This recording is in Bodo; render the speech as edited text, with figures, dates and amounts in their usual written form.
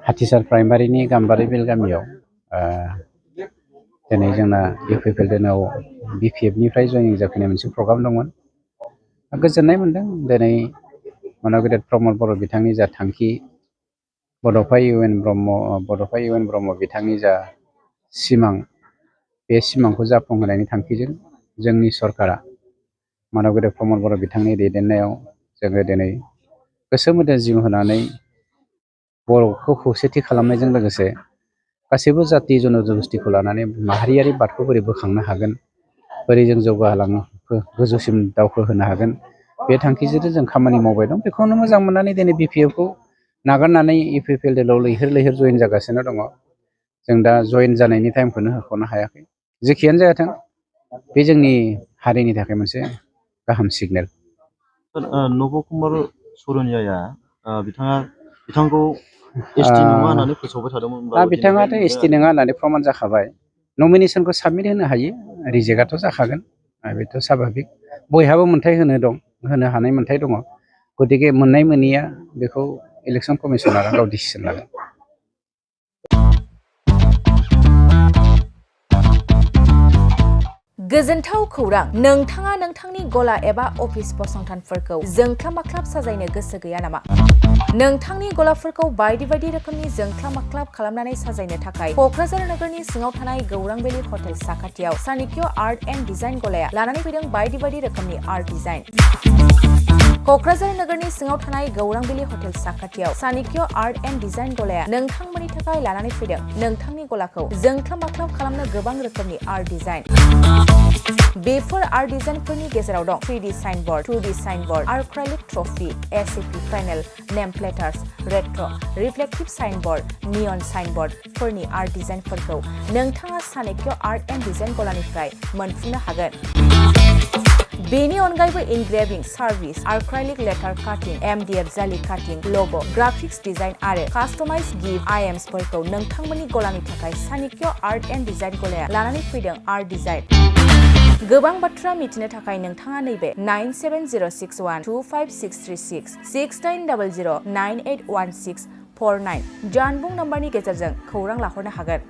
हाथिसार प्राइमारिनि गाम्बारि बिल गामियाव दिनै जोंना UPPL दिनाव BPF निफ्राय जयनिं जाफैनाय मोनसे प्रग्राम दंमोन। गोजोननाय मोन्दों दिनै गेदेर प्रमद बर' बिथांनि जा थांखि बड'फा UN ब्रह्म बिथांनि जा सिमां बे सिमांखौ जाफुंहोनायनि थांखिजों जोंनि सरकारा गेदेर प्रमद बर' बिथांनि दैदेननायाव जोङो दिनै गोसो मोदोम जिउ होनानै बर'खौ खौसेथि खालामनायजों लोगोसे गासैबो जाति जन'गोष्ठिखौ लानानै माहारियारि बादखौ बोरै बोखांनो हागोन, बोरै जों जौगाहोलांनो गोजौसिम दावखोहोनो हागोन, बे थांखिजों जों खामानि मावबाय दं। बेखौनो मोजां मोननानै दिनै BPF खौ नागारनानै UPPL दिनाव लैहोर जयेन जागासिनो दङ। जों दा जयेन जानायनि टाइमखौनो होख'नो हायाखै। जेखियानो जायाथों बे जोंनि हारिनि थाखाय मोनसे गाहाम सिगनेल। नब कुमार सरनियाया बिथांखौ ST नङा होननानै फोसावबाय थादोंमोन। दा बिथाङाथ' ST नङा होननानै प्रमान जाखाबाय। नमिनेसनखौ साबमिट होनो हायो, रिजेक्टआथ' जाखागोन, बेथ' साभाबिक। बयहाबो होनो हानाय मोन्थाय दङ। गतिके मोननाय मोनैया बेखौ इलेक्सन कमिसनारा गाव डिसिसन लागोन। गोजोनथाव खौरां, नोंथाङा नोंथांनि गला एबा अफिस फसंथानफोरखौ जोंख्लाब माख्लाब साजायनो गोसो गैया नामा? नोंथांनि गलाफोरखौ बायदि रोखोमनि जोंख्लाब माख्लाब खालामनानै साजायनो थाखाय क'क्राझार नोगोरनि सिङाव थानाय गौरां भेलि हटेल साखाथियाव चाणक्य आर्ट एन्ड डिजाइन गलाया लानानै फैदों बायदि रोखोमनि आर्ट डिजाइन। क'क्राझार नोगोरनि सिङाव थानाय गौरां भेलि हटेल साखाथियाव चाणक्य आर्ट एन्ड डिजाइन गलाया नोंथांमोननि थाखाय लानानै फैदों नोंथांनि गलाखौ जोंख्लाब माख्लाब खालामनो गोबां रोखोमनि आर्ट डिजाइन। बेफोर आर्ट डिजाइनफोरनि गेजेराव दं 3D signboard, 2D signboard, acrylic trophy, SAP panel, name plates, retro, reflective signboard, neon साइनबोर्डफोरनि आर्ट डिजाइनफोरखौ नोंथाङा चाणक्य आर्ट एन्ड डिजाइन गलानिफ्राय मोनफुंनो हागोन। बेनि अनगायैबो इनग्रेभिं, सार्भिस, आर्क्राइलिक लेटार काटिं, MDF जालि काटिं, लग', ग्राफिक्स डिजाइन आरो कास्टमाइज गिफ्ट आइटेम्सफोरखौ नोंथांमोननि गलानि थाखाय चाणक्य आर्ट एन्ड डिजाइन गलाया लानानै फैदों आर्ट डिजाइन। गोबां बाथ्रा मिथिनो थाखाय नोंथाङा नैबे 9706125636 6900981649 जानबुं नम्बरनि गेजेरजों खौरां लाहरनो हागोन।